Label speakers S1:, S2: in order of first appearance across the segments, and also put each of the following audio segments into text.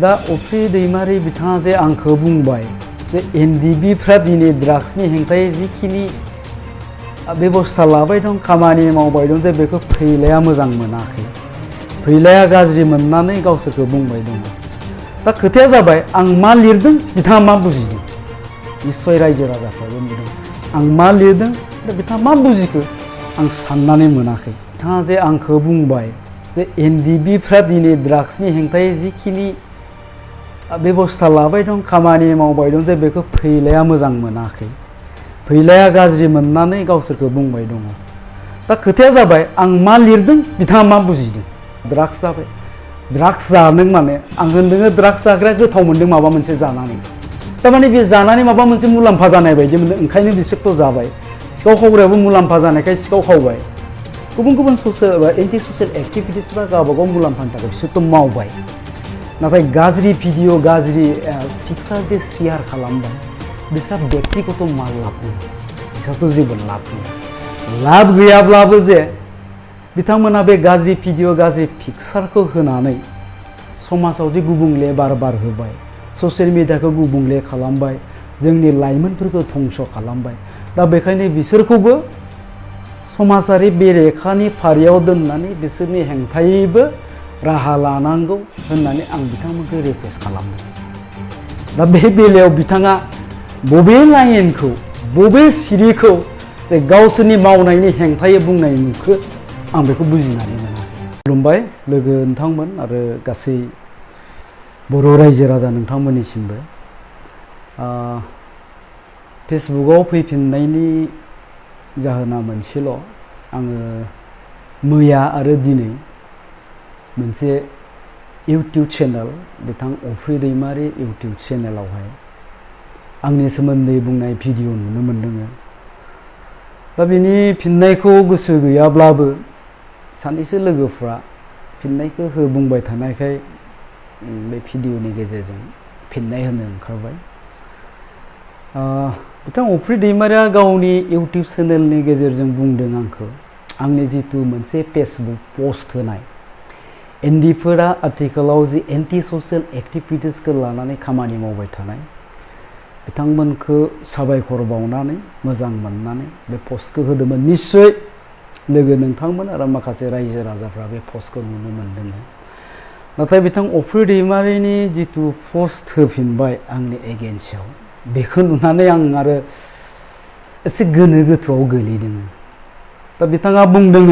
S1: दा अफ्रि दैमारि बिथाङा जे आंखौ बुंबाय जे एनडिएफबीफ्रा दिनै ड्राग्सनि हेंथायै जिखिनि बेबस्था लाबाय दं खामानि मावबाय दं जे बेखौ फैलाया मोजां मोनाखै फैलाया गाज्रि मोननानै गावसोरखौ बुंबाय दङ। दा खोथाया जाबाय आं मा लिरदों बिथाङा मा बुजिदों निस्सय रायजो राजाफ्राबो नुदों आं मा लिरदों दा बिथाङा मा बुजिखो आं साननानै मोनाखै। बिथाङा जे आंखौ बुंबाय जे एनडिएफबीफ्रा दिनै ड्राग्सनि हेंथायै जिखिनि बेबस्था लाबाय दं खामानि मावबाय दं जे बेखौ फैलाया मोजां मोनाखै फैलाया गाज्रि मोननानै गावसोरखौ बुंबाय दङ। दा खोथाया जाबाय आं मा लिरदों बिथाङा मा बुजिदों ड्राग्स जाबाय ड्राग्स जादों माने आं होनदों ड्राग्स जाग्राया गोथाव मोनदों माबा मोनसे जानानै थारमाने बे जानानै माबा मोनसे मुलाम्फा जानाय बायदि मोनदों ओंखायनो बिसोरथ' जाबाय सिखाव खावग्रायाबो मुलाम्फा जानायखाय सिखाव खावबाय गुबुन गुबुन ससियेल एन्टि ससियेल एक्टिभिटिसफ्रा गावबागाव मुलाम्फानि थाखाय बिसोरथ' मावबाय नाथाय गाज्रि भिडिअ गाज्रि पिक्सार जे शेयार खालामबाय बिसोर व्यक्तिगत मा लाब दं बिसोरथ' जेबो लाब गैया लाब गैयाब्लाबो जे बिथांमोना बे गाज्रि भिडिअ गाज्रि पिक्सारखौ होनानै समाजाव जे गुबुंले बार होबाय ससियेल मिडियाखौ गुबुंले खालामबाय जोंनि लाइमोनफोरखौ धंस खालामबाय दा बेखायनो बिसोरखौबो समाजारि बेरेखानि फारियाव दोननानै बिसोरनि हेंथायैबो राहा लानांगौ होननानै आं बिथांमोनखौ रिकुवेस्ट खालामदों। दा बे बेलायाव बिथाङा बबे लाइनखौ बबे सिरिखौ जे गावसोरनि मावनायनि हेंथायै बुंनाय नुखो आं बेखौ बुजिनानै मोना। खुलुमबाय लोगो नोंथांमोन आरो गासै बर' रायजो राजा नोंथांमोननिसिमबो फेसबुकआव फैफिननायनि जाहोना मोनसेल' आङो मैया आरो दिनै मोनसे इउटिउब चेनेल बिथां अफ्रि दैमारि इउटिउब चेनेलावहाय आंनि सोमोन्दै बुंनाय भिडिअ नुनो मोन्दों। दा बिनि फिननायखौ गोसो गैयाब्लाबो सानैसो लोगोफ्रा फिननायखौ बुंबाय थानायखाय बे भिडिअनि गेजेरजों फिननाय होनो ओंखारबाय। बिथां अफ्रि दैमारिया गावनि इउटिउब चेनेलनि गेजेरजों बुंदों आंखौ आंनि जितु मोनसे फेसबुक पस्ट होनाय एनडिएफबीफोरा आथिखालाव जि एन्टि ससियेल एक्टिभिटिसखौ लानानै खामानि मावबाय थानाय बिथांमोनखौ साबायखर बावनानै मोजां मोननानै बे पस्टखौ होदोंमोन। निस्सय लोगो नोंथांमोन आरो माखासे रायजो राजाफ्रा बे पस्टखौ नुनो मोन्दों। नाथाय बिथां अफ्रि दैमारिनि जितु पस्ट होफिनबाय आंनि एगेन्स्टआव बेखौ नुनानै आं आरो एसे गोनो गोथोआव गोलैदों। दा बिथाङा बुंदों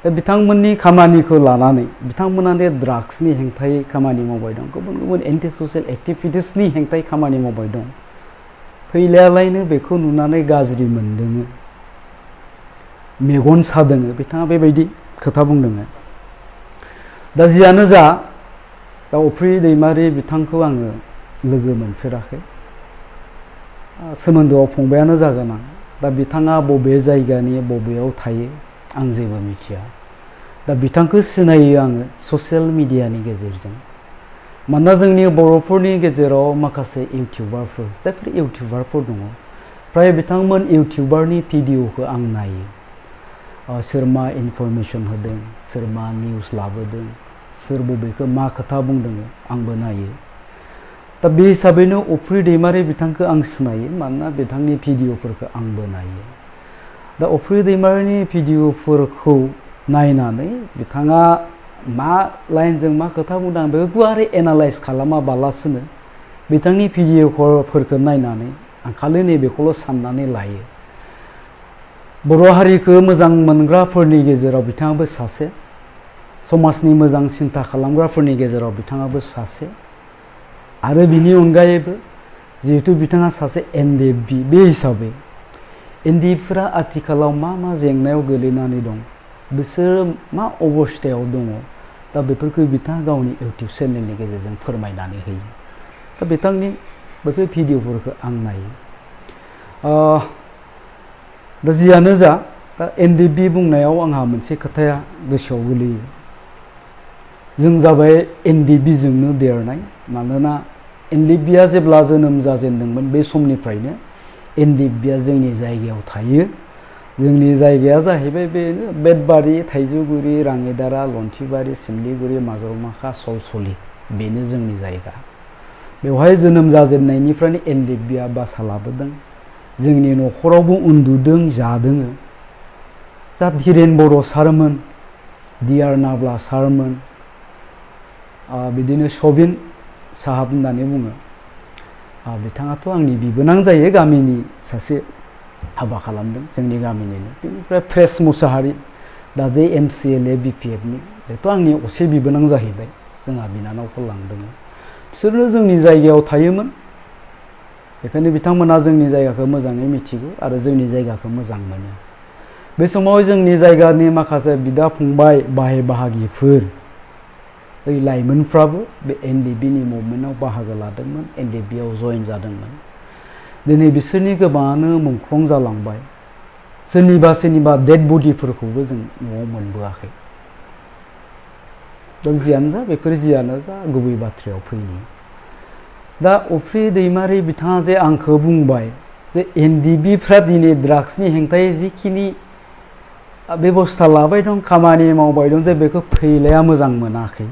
S1: दा बिथांमोननि खामानिखौ लानानै बिथांमोना ड्राग्सनि हेंथायै खामानि मावबाय दं गुबुन गुबुन एन्टि ससियेल एक्टिभिटिसनि हेंथायै खामानि मावबाय दं फैलायालायनो बेखौ नुनानै गाज्रि मोनदों मेगन सादों बिथाङा बेबायदि खोथा बुंदों। दा जियानो जा दा अफ्रि दैमारि बिथांखौ आङो लोगो मोनफेराखै सोमोन्दोआव फंबायानो जागोन आं। दा बिथाङा बबे जायगानि बबेयाव थायो आं जेबो मिथिया। दा बिथांखौ सिनायो आङो ससियेल मिडियानि गेजेरजों मानोना जोंनि बर'फोरनि गेजेराव माखासे इउटिउबारफोर जायफोर इउटिउबारफोर दङ फ्राय बिथांमोन इउटिउबारनि भिडिअखौ आं नायो सोर मा इनफरमेसन होदों सोर मा निउस लाबोदों सोर बबेखौ मा खोथा बुंदों आंबो नायो। दा बे हिसाबैनो अफ्रि दैमारि बिथांखौ आं सिनायो मानोना बिथांनि भिडिअफोरखौ आंबो नायो। दा अफ्रि दैमारिनि भिडिअफोरखौ नायनानै बिथाङा मा लाइनजों मा खोथा बुंदों आं बेखौ गुवारै एनालाइज खालामाबालासिनो बिथांनि भिडिअफोरखौ नायनानै आं खालि नैबेखौल' साननानै लायो बर' हारिखौ मोजां मोनग्राफोरनि गेजेराव बिथाङाबो सासे समाजनि मोजां सिन्था खालामग्राफोरनि गेजेराव बिथाङाबो सासे आरो बिनि अनगायैबो जिहेतु बिथाङा सासे एनडिएफबी बे हिसाबै एनडिएफबीफोरा आथिखालाव मा मा जेंनायाव गोलैनानै दं बिसोर मा अबस्थायाव दङ दा बेफोरखौ बिथाङा गावनि इउटिउब चेनेलनि गेजेरजों फोरमायनानै होयो। दा बिथांनि बेफोर भिडिअफोरखौ आं नायो। दा जियानो जा दा एनडिएफबी बुंनायाव आंहा मोनसे खोथाया गोसोआव गोलैयो जों जाबाय एनडिएफबीजोंनो देरनाय मानोना एनडिएफबीया जेब्ला जोनोम जाजेनदोंमोन बे समनिफ्रायनो एनडिएफबीया जोंनि जायगायाव थायो। जोंनि जायगाया जाहैबाय बेनो बेतबारि थाइजौगुरि राङिदारा लन्थिबारि सिमलिगुरि माजलमाखा सलसलि बेनो जोंनि जायगा। बेवहाय जोनोम जाजेननायनिफ्रायनो एनडिएफबिआ बासा लाबोदों। जोंनि न'खरावबो उन्दुदों जादों। जा धीरेन बर' सारमोन, डिआर नाब्ला सारमोन, बिदिनो सबिन साहाब होननानै बुङो। बिथाङाथ' आंनि बिबोनां जायो, गामिनि सासे हाबा खालामदों जोंनि गामिनिनो। बेनिफ्राय प्रेस मुसाहारि, दा जे MCLA BPFनि, बेथ' आंनि असे बिबोनां जाहैबाय। जोंहा बिनानावखौ लांदों। बिसोरनो जोंनि जायगायाव थायोमोन। बेखायनो बिथांमोना जोंनि जायगाखौ मोजाङै मिथिगौ आरो जोंनि जायगाखौ मोजां मोनो। बे समाव जोंनि जायगानि माखासे बिदा फंबाय, बाहाय बाहागिफोर, बै लाइमोनफ्राबो बे एनडिएफबिनि मुभमेन्टआव बाहागो लादोंमोन, एनडिएफबिआव जयेन जादोंमोन। दिनै बिसोरनि गोबाङानो मुंख्लं जालांबाय। सोरनिबा डेड बडिफोरखौबो जों न'आव मोनबोआखै। दा जियानो जा, बेफोर जियानो जा, गुबै बाथ्रायाव फैनि। दा अफ्रि दैमारि बिथाङा जे आंखौ बुंबाय जे एनडिएफबिफ्रा दिनै ड्राग्सनि हेंथायै जिखिनि बेबस्था लाबाय दं, खामानि मावबाय दं, जे बेखौ फैलाया मोजां मोनाखै,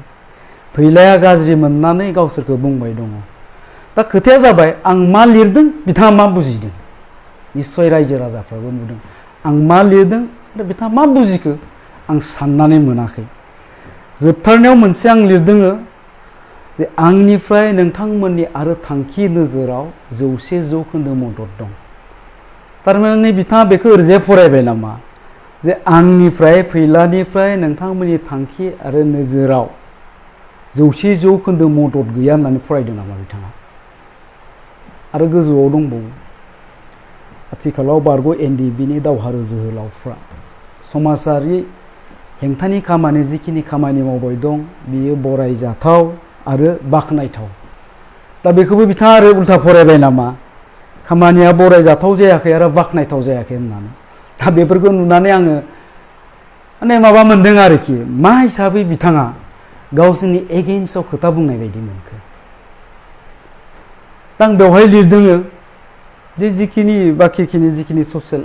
S1: फैलाया गाज्रि मोननानै गावसोरखौ बुंबाय दङ। दा खोथाया जाबाय, आं मा लिरदों बिथाङा मा बुजिदों? निस्सय रायजो राजाफ्राबो नुदों आं मा लिरदों आरो बिथाङा मा बुजिखो आं साननानै मोनाखै। जोबथारनायाव मोनसे आं लिरदों जे आंनिफ्राय नोंथांमोननि आरो थांखि नोजोराव 100% मदद दं। थारमाने बिथाङा बेखौ ओरैजाय फरायबाय नामा जे आंनिफ्राय फैलानिफ्राय नोंथांमोननि थांखि आरो नोजोराव 100% मदद गैया होननानै फरायदों नामा बिथाङा? आरो गोजौआव दंबावो, आथिखालाव बारगय एनडिएफबिनि दावहारु जोहोलावफ्रा समाजारि हेंथानि खामानि जिखिनि खामानि मावबाय दं, बियो बरायजाथाव आरो बाख्नायथाव। दा बेखौबो बिथाङा आरो उल्था फरायबाय नामा खामानिया बरायजाथाव जायाखै आरो बाख्नायथाव जायाखै होननानै? दा बेफोरखौ नुनानै आङो माने माबा मोनदों आरोखि, मा हिसाबै बिथाङा गावसोरनि एगेइन्स्टआव खोथा बुंनाय बायदि मोनखो। दा आं बेवहाय लिरदों जे जिखिनि ससियेल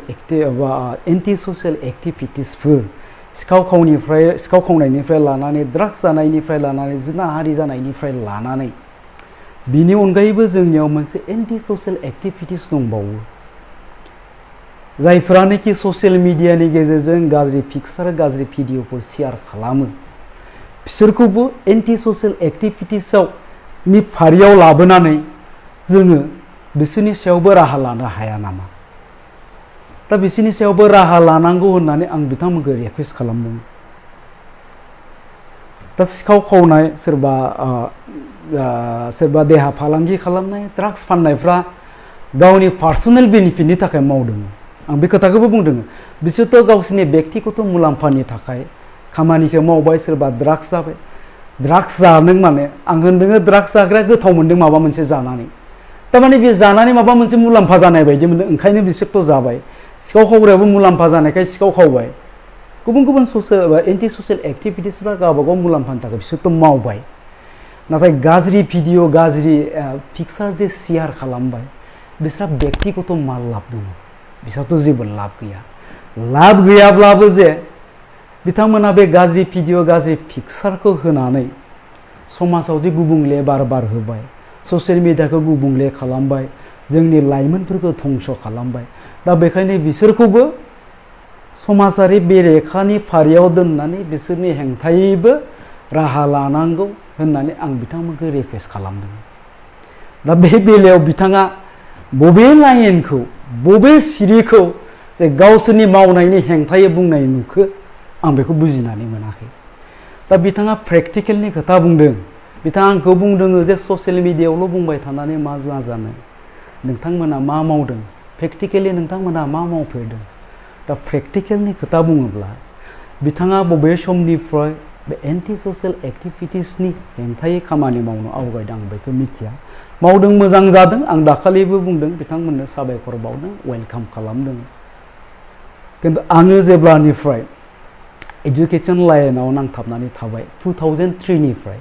S1: बा एन्टि ससियेल एक्टिभिटिसफोर, सिखाव खावनायनिफ्राय लानानै, ड्राग्स जानायनिफ्राय लानानै, जिनाहारि जानायनिफ्राय लानानै, बिनि अनगायैबो जोंनियाव मोनसे एन्टि ससियेल एक्टिभिटिस दंबावो। जायफोरानोखि ससियेल मिडियानि गेजेरजों गाज्रि पिक्सार, गाज्रि भिडिअफोर शेयार खालामो, बिसोरखौबो एन्टि ससियेल एक्टिभिटिसआव नि फारियाव लाबोनानै जोङो बिसोरनि सायावबो राहा लानो हाया नामा? दा बिसोरनि सायावबो राहा लानांगौ होननानै आं बिथांमोनखौ रिकुवेस्ट खालामदों। दा सिखाव खावनाय, सोरबा देहा फालांगि खालामनाय, ड्राग्स फाननायफ्रा गावनि पार्सनेल बेनिफिटनि थाखाय मावदों। आं बे खोथाखौबो बुंदों। बिसोरथ' गावसोरनि बेक्तिगत मुलाम्फानि थाखाय खामानिखौ मावबाय। सोरबा ड्राग्स जाबाय, ड्राग्स जादों माने आं होनदों ड्राग्स जाग्राया गोथाव मोनदों माबा मोनसे जानानै, थारमाने बे जानानै माबा मोनसे मुलाम्फा जानाय बायदि मोनदों, ओंखायनो बिसोरथ' जाबाय। सिखाव खावग्रायाबो मुलाम्फा जानायखाय सिखाव खावबाय। गुबुन ससियेल एन्टि ससियेल एक्टिभिटिसफ्रा गावबागाव मुलाम्फानि थाखाय बिसोरथ' मावबाय। नाथाय गाज्रि भिडिअ, गाज्रि पिक्सार जे शेयार खालामबाय, बिसोरहा बेक्तिगत मा लाब दङ? बिसोरथ' जेबो लाब गैया। लाब गैयाब्लाबो जे बिथांमोना बे गाज्रि भिडिअ, गाज्रि पिक्सारखौ होनानै समाजाव जे गुबुंले बार होबाय, ससियेल मिडियाखौ गुबुंले खालामबाय, जोंनि लाइमोनफोरखौ धंस खालामबाय। दा बेखायनो बिसोरखौबो समाजारि बेरेखानि फारियाव दोननानै बिसोरनि हेंथायैबो राहा लानांगौ होननानै आं बिथांमोनखौ रिकुवेस्ट खालामदों। दा बे बेलायाव बिथाङा बबे लाइनखौ, बबे सिरिखौ जे गावसोरनि मावनायनि हेंथायै बुंनाय नुखो आं बेखौ बुजिनानै मोनाखै। दा बिथाङा प्रेक्टिकेलनि खोथा बुंदों। बिथाङा आंखौ बुंदों जे ससियेल मिडियायावल' बुंबाय थानानै मा जानो, नोंथांमोना मा मावदों, प्रेक्टिकेलि नोंथांमोना मा मावफेरदों? दा प्रेक्टिकेलनि खोथा बुङोब्ला बिथाङा बबे समनिफ्राय बे एन्टि ससियेल एक्टिभिटिसनि हेंथायै खामानि मावनो आवगायदों आं बेखौ मिथिया। मावदों, मोजां जादों। आं दाखालिबो बुंदों बिथांमोननो साबायखर बावदों, वेलकाम खालामदों। किन्तु आङो जेब्लानिफ्राय एजुकेसन लाइनाव नांथाबनानै थाबाय 2003 निफ्राय,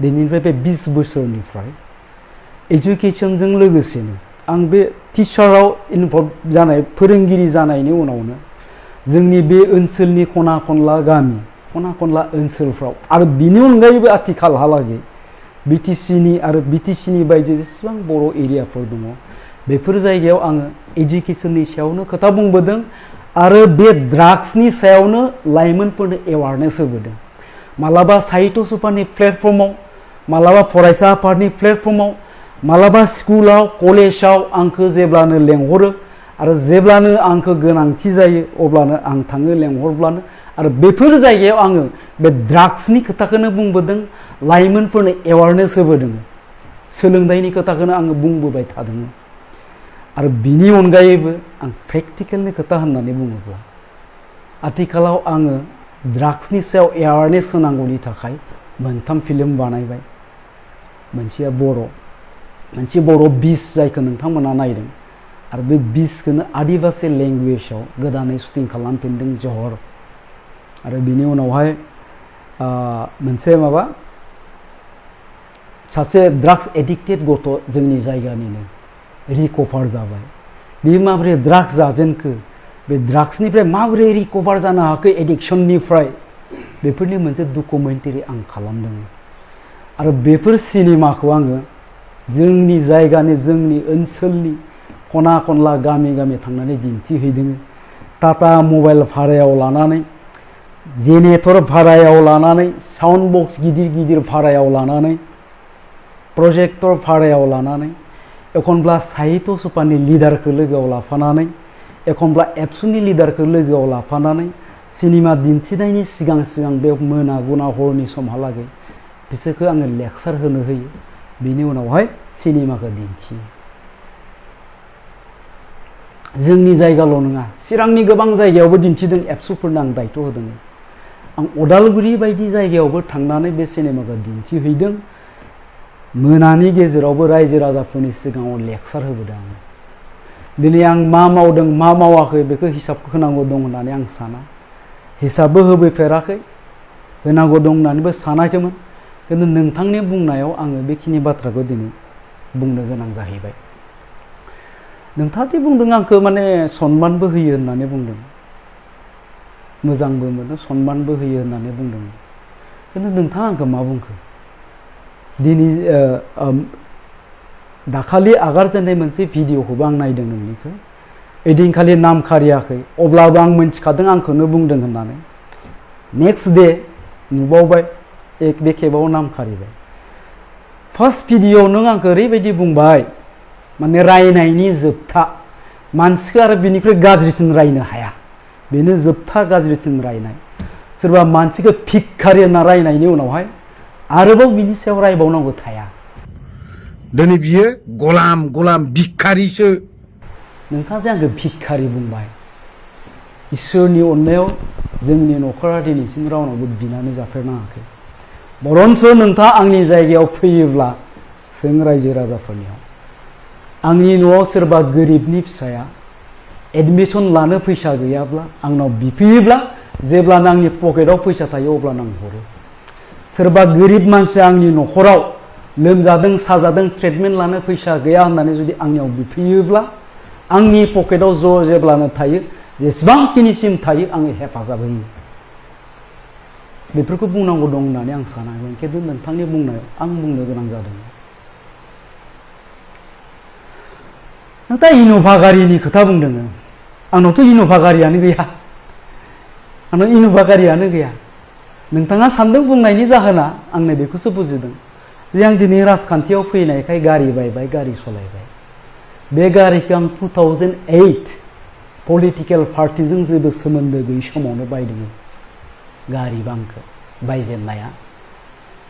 S1: दिनैनिफ्राय बे 20 बोसोरनिफ्राय एजुकेसनजों लोगोसेनो आं बे टिचाराव इनभल्भ जानाय, फोरोंगिरि जानायनि उनावनो जोंनि बे ओनसोलनि खना खनला गामि, खना खनला ओनसोलफ्राव आरो बिनि अनगायैबो आथिखालहालागै बिटिसिनि आरो बिटिसिनि बायजो जेसेबां बर' एरियाफोर दङ बेफोर जायगायाव आङो एजुकेसननि सायावनो खोथा बुंबोदों आरो बे ड्राग्सनि सायावनो लाइमोनफोरनो एवारनेस होबोदों। मालाबा साहित्य सभानि प्लेटफर्माव, मालाबा फरायसा आफादनि प्लेटफर्माव, मालाबा स्कुलाव कलेजाव आंखौ जेब्लानो लेंहरो आरो जेब्लानो आंखौ गोनांथि जायो अब्लानो आं थाङो लेंहरब्लानो आरो बेफोर जायगायाव आङो बे ड्राग्सनि खोथाखौनो बुंबोदों, लाइमोनफोरनो एवारनेस होबोदों, सोलोंथाइनि खोथाखौनो आङो बुंबोबाय थादों। आरो बिनि अनगायैबो आं प्रेक्टिकेलनि खोथा होननानै बुङोब्ला आथिखालाव आङो ड्राग्सनि सायाव एवारनेस होनांगौनि थाखाय मोनथाम फिल्म बानायबाय। मोनसेया मोनसे बर' बिस जायखौ नोंथांमोना नायदों आरो बे बिसखौनो आदिबासि लेंगुवेजाव गोदानै शुटिं खालामफिनदों जहर। आरो बिनि उनावहाय मोनसे सासे ड्राग्स एडिक्टेड गथ' जोंनि जायगानिनो रिकभार जाबाय। बे माबोरै ड्राग्स जाजेनखो, बे ड्राग्सनिफ्राय माबोरै रिकभार जानो हाखो एडिक्शननिफ्राय, बेफोरनि मोनसे डकुमेन्टारि आं खालामदों। आरो बेफोर सिनेमाखौ आङो जोंनि जायगानि जोंनि ओनसोलनि खना खनला गामि गामि थांनानै दिन्थिहैदों। टाटा मबाइल भारायाव लानानै, जेनेरेटर भारायाव लानानै, साउन्ड बक्स गिदिर गिदिर भारायाव लानानै, प्रजेक्टर भारायाव लानानै, एखनब्ला साहित्य सभानि लिडारखौ लोगोआव लाफानानै, एखनब्ला एबसुनि लिडारखौ लोगोआव लाफानानै सिनेमा दिन्थिनायनि सिगां सिगां बे मोनागुना हरनि समहालागै बिसोरखौ आङो लेक्सार होनो होयो। बिनि उनावहाय सिनेमाखौ दिन्थियो। जोंनि जायगाल' नङा, चिरांनि गोबां जायगायावबो दिन्थिदों, एबसुफोरनो आं दायथ' होदों। आं उदालगुरि बायदि जायगायावबो थांनानै बे सिनेमाखौ दिन्थिहैदों। मोनानि गेजेरावबो रायजो राजाफोरनि सिगाङाव लेक्सार होबोदों आं। दिनै आं मा मावदों मा मावाखै बेखौ हिसाबखौ होनांगौ दं होननानै आं साना। हिसाबबो होबोफेराखै, होनांगौ दं होननानैबो सानाखैमोन। खिन्थु नोंथांनि बुंनायाव आङो बेखिनि बाथ्राखौ दिनै बुंनो गोनां जाहैबाय। नोंथाङादि बुंदों आंखौ सनमानबो होयो होननानै बुंदों, मोजांबो मोनो, सनमानबो होयो होननानै बुंदों। खिन्थु नोंथाङा आंखौ मा बुंखो? दिनै दाखालि आगारजेननाय मोनसे भिडिअखौबो आं नायदों नोंनिखौ। ओइदिनखालि नाम खारियाखै, अब्लाबो आं मिन्थिखादों आंखौनो बुंदों होननानै। नेक्स्ट डे नुबावबाय बे खेबाव नाम खारिबाय। फार्स्ट भिडिअआव नों आंखौ ओरैबायदि बुंबाय, रायनायनि जोबथा, मानसिखौ आरो बिनिख्रुइ गाज्रिसिन रायनो हाया, बेनो जोबथा गाज्रिसिन रायनाय। सोरबा मानसिखौ भिखारि होनना रायनायनि उनावहाय आरोबाव बिनि सायाव रायबावनांगौ थाया।
S2: दिनै बियो गलाम भिखारिसो।
S1: नोंथाङा जे आंखौ भिखारि बुंबाय, इसोरनि अननायाव जोंनि न'खरा दिनैसिम रावनावबो बिनानै जाफेरनाङाखै। बरन्स नोंथाङा आंनि जायगायाव फैयोब्ला सों रायजो राजाफोरनियाव, आंनि न'आव सोरबा गोरिबनि फिसाया एडमिसन लानो फैसा गैयाब्ला आंनाव बिफैयोब्ला जेब्लानो आंनि पकेटाव फैसा थायो अब्लानो आं हरो। सोरबा गोरिब मानसिया आंनि न'खराव लोमजादों साजादों ट्रिटमेन्ट लानो फैसा गैया होननानै जुदि आंनियाव बिफैयोब्ला आंनि पकेटाव जेब्लानो थायो, जेसेबांखिनिसिम थायो आङो हेफाजाब होयो। बेफोरखौ बुंनांगौ दं होननानै आं सानाखैमोन, खिन्थु नोंथांनि बुंनायाव आं बुंनो गोनां जादों। नोंथाङा इन'भा गारिनि खोथा बुंदों। आंनावथ' इन'भा गारियानो गैया, आंनाव इन'भा गारियानो गैया। नोंथाङा सान्दों बुंनायनि जाहोना आंनो बेखौसो बुजिदों जे आं दिनै राजखान्थियाव फैनायखाय गारि बायबाय, गारि सालायबाय। बे गारिखौ आं 2008 पलिटिकेल पार्टिजों जेबो सोमोन्दो गैयै समावनो बायदोंमोन। गारि बांखौ बायजेननाया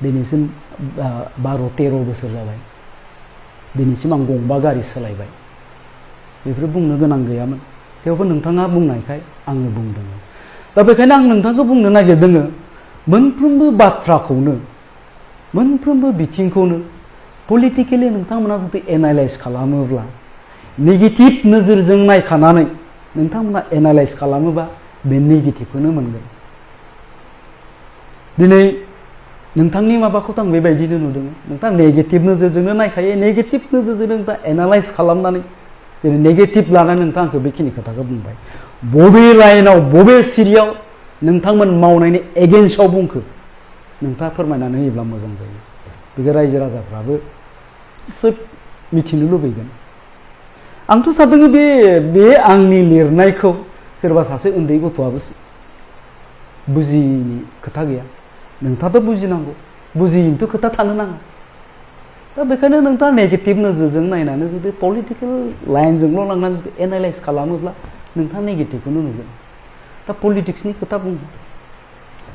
S1: दिनैसिम 12-13 बोसोर जाबाय। दिनैसिम आं गंबा गारि सोलायबाय। बेफोर बुंनो गोनां गैयामोन, थेवबो नोंथाङा बुंनायखाय आङो बुंदों। दा बेखायनो आं नोंथांखौ बुंनो नागिरदों, मोनफ्रोमबो बाथ्राखौनो, मोनफ्रोमबो बिथिंखौनो पलिटिकेलि नोंथांमोना जुदि एनालाइज खालामोब्ला, नेगेटिभ नोजोरजों नायखानानै नोंथांमोना एनालाइज खालामोबा बे नेगेटिभखौनो मोनगोन। दिनै नोंथांनि माबाखौथ' आं बेबायदिनो नुदों। नोंथाङा नेगेटिभ नोजोरजोंनो नायखायो, नेगेटिभ नोजोरजों नोंथाङा एनालाइज खालामनानै दिनै नेगेटिभ लानानै नोंथाङा आंखौ बेखिनि खोथाखौ बुंबाय। बबे लाइनाव बबे सिरियाव नोंथांमोन मावनायनि एगेन्स्टआव बुंखो नोंथाङा फोरमायनानै होयोब्ला मोजां जायो। बेखौ रायजो राजाफ्राबो सोब मिथिनो लुबैगोन। आंथ' सानदों बे आंनि लिरनायखौ सोरबा सासे उन्दै गथ'आबो बुजियिनि खोथा गैया। नोंथाङाथ' बुजिनांगौ, बुजियिनिथ' खोथा थानो नाङा। दा बेखायनो नोंथाङा नेगेटिभ नोजोरजों नायनानै जुदि पलिटिकेल लाइनजोंल' लांनानै जुदि एनालाइज खालामोब्ला नोंथाङा नेगेटिभखौनो नुगोन। दा पलिटिक्सनि खोथा बुङो,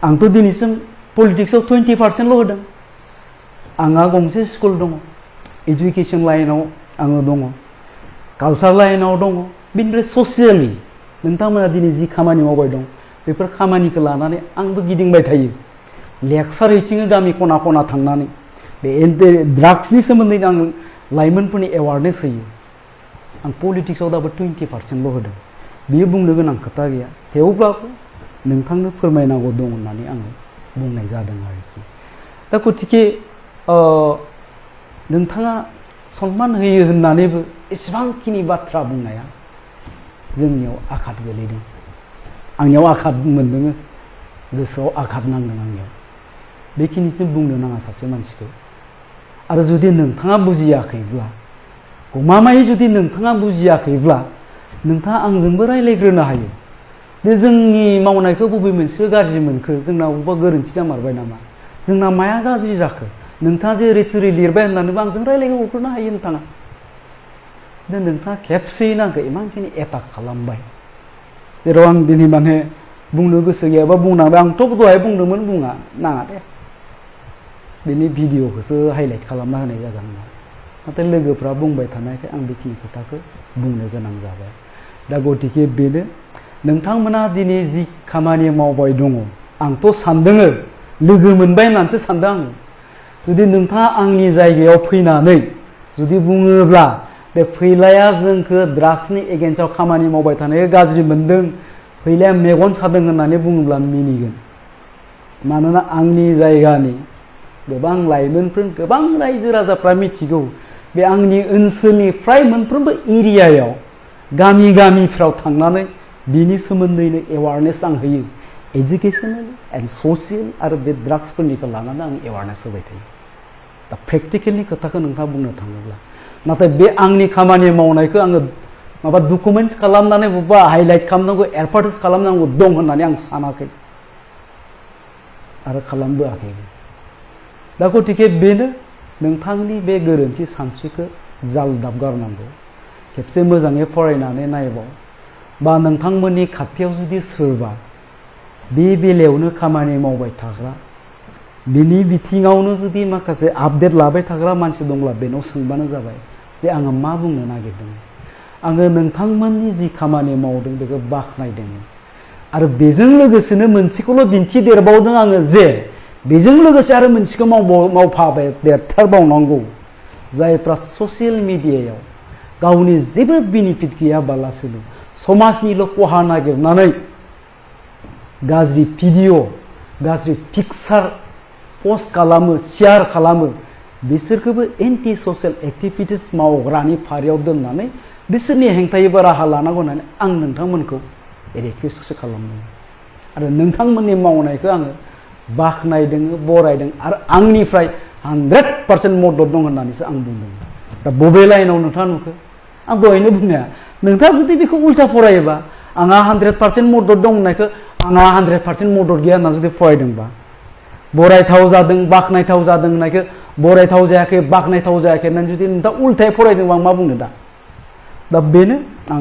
S1: आंथ' दिनैसिम पलिटिक्सआव 20% होदों। आंहा गंसे स्कुल दङ, एजुकेसन लाइनाव आङो दङ, कालचार लाइनाव दङ, बेनिफ्राय ससियेलि नोंथांमोना दिनै जि खामानि मावबाय दं बेफोर खामानिखौ लानानै आंबो गिदिंबाय थायो। लेक्सार हैथिङो गामि खना खना थांनानै बे ड्राग्सनि सोमोन्दै आं लाइमोनफोरनि एवारनेस होयो। आं पलिटिक्सआव दाबो 20% होदों। बियो बुंनो गोनां खोथा गैया, थेवब्लाबो नोंथांनो फोरमायनांगौ दं होननानै आङो बुंनाय जादों आरोखि। दा गतिके नोंथाङा सनमान होयो होननानैबो एसेबांखिनि बाथ्रा बुंनाया जोंनियाव आघात गोलैदों। आंनियाव आघात मोनदों, गोसोआव आघात नांदों आंनियाव। बेखिनिसिम बुंनो नाङा सासे मानसिखौ। आरो जुदि नोंथाङा बुजियाखैब्ला, गमामायै जुदि नोंथाङा बुजियाखैब्ला नोंथाङा आंजोंबो रायज्लायग्रोनो हायो। बे जोंनि मावनायखौ बबे मोनसेखौ गाज्रि मोनखो, जोंना बबेबा गोरोन्थि जामारबाय नामा, जोंना माया गाज्रि जाखो, नोंथाङा जे ओरै थोरै लिरबाय होननानैबो आंजों रायज्लायहरग्रोनो हायो नोंथाङा। दा नोंथाङा खेबसेयैनो आंखौ इमानखिनि एटाक खालामबाय, जेराव आं दिनै माने बुंनो गोसो गैयाबा बुंनांबाय। आंथ' दहाय बुंदोंमोन, बुङा नाङा दे, बेनि भिडिअखौसो हाइलाइट खालामना होनाय जागोन होनना। नाथाय लोगोफ्रा बुंबाय थानायखाय आं बेखिनि खोथाखौ बुंनो गोनां जाबाय। दा गतिके बेनो, नोंथांमोना दिनै जि खामानि मावबाय दङ, आंथ' सानदोङो लोगो मोनबाय होननानैसो सानदों आङो। जुदि नोंथाङा आंनि जायगायाव फैनानै जुदि बुङोब्ला बे फैलाया जोंखौ ड्राग्सनि एगेन्स्टआव खामानि मावबाय थानायखौ गाज्रि मोनदों, फैलाया मेगन सादों होननानै बुङोब्ला मिनिगोन। मानोना आंनि जायगानि गोबां लाइमोनफोर, गोबां रायजो राजाफ्रा मिथिगौ बे आंनि ओनसोलनि फ्राय मोनफ्रोमबो एरियायाव गामि गामिफ्राव थांनानै बिनि सोमोन्दैनो एवारनेस आं होयो। एजुकेसनेल एन्ड ससियेल आरो बे ड्राग्सफोरनिखौ लानानै आं एवारनेस होबाय थायो। दा प्रेक्टिकेलनि खोथाखौ नोंथाङा बुंनो थाङोब्ला, नाथाय बे आंनि खामानि मावनायखौ आङो माबा डकुमेन्ट्स खालामनानै बबेबा हाइलाइट खालामनांगौ, एडभार्टाइज खालामनांगौ दं होननानै आं सानाखै आरो खालामबोआखैबो। दा गतिके बेनो, नोंथांनि बे गोरोन्थि सानस्रिखौ जालदाब गारनांगौ। खेबसे मोजाङै फरायनानै नायबाव, बा नोंथांमोननि खाथियाव जुदि सोरबा बे बेलायावनो खामानि मावबाय थाग्रा, बिनि बिथिङावनो जुदि माखासे आपडेट लाबाय थाग्रा मानसि दंब्ला बेनाव सोंबानो जाबाय जे आङो मा बुंनो नागिरदों। आङो नोंथांमोननि जि खामानि मावदों बेखौ बाख्नायदों। आरो बेजों लोगोसेनो मोनसेखौल' दिन्थिदेरबावदों आङो जे बेजों लोगोसे आरो मोनसेखौ मावफाबाय देरथारबावनांगौ। जायफ्रा ससियेल मिडियायाव गावनि जेबो बेनिफिट गैयाबालासिनो समाजनिल' खहा नागिरनानै गाज्रि भिडिअ, गाज्रि पिक्सार पस्ट खालामो, शेयार खालामो, बिसोरखौबो एन्टि ससियेल एक्टिभिटिस मावग्रानि फारियाव दोननानै बिसोरनि हेंथायैबो राहा लानांगौ होननानै आं नोंथांमोनखौ रिकुवेस्टसो खालामदों। आरो नोंथांमोननि मावनायखौ आङो बाख्नायदों, बरायदों आरो आंनिफ्राय 100% मदद दं होननानैसो आं बुंदों। दा बबे लाइनाव नोंथाङा नुखो? आं दहायनो बुंनाया, नोंथाङा जुदि बेखौ उल्था फरायोबा आंहा 100% मदद दं होननायखौ आंहा 100% मदद गैया होनना जुदि फरायदोंबा, बरायथाव जादों, बाख्नायथाव जादों होननायखौ बरायथाव जायाखै, बाख्नायथाव जायाखै होननानै जुदि नोंथाङा उल्थायै फरायदोंबा आं मा बुंनो दा? दा बेनो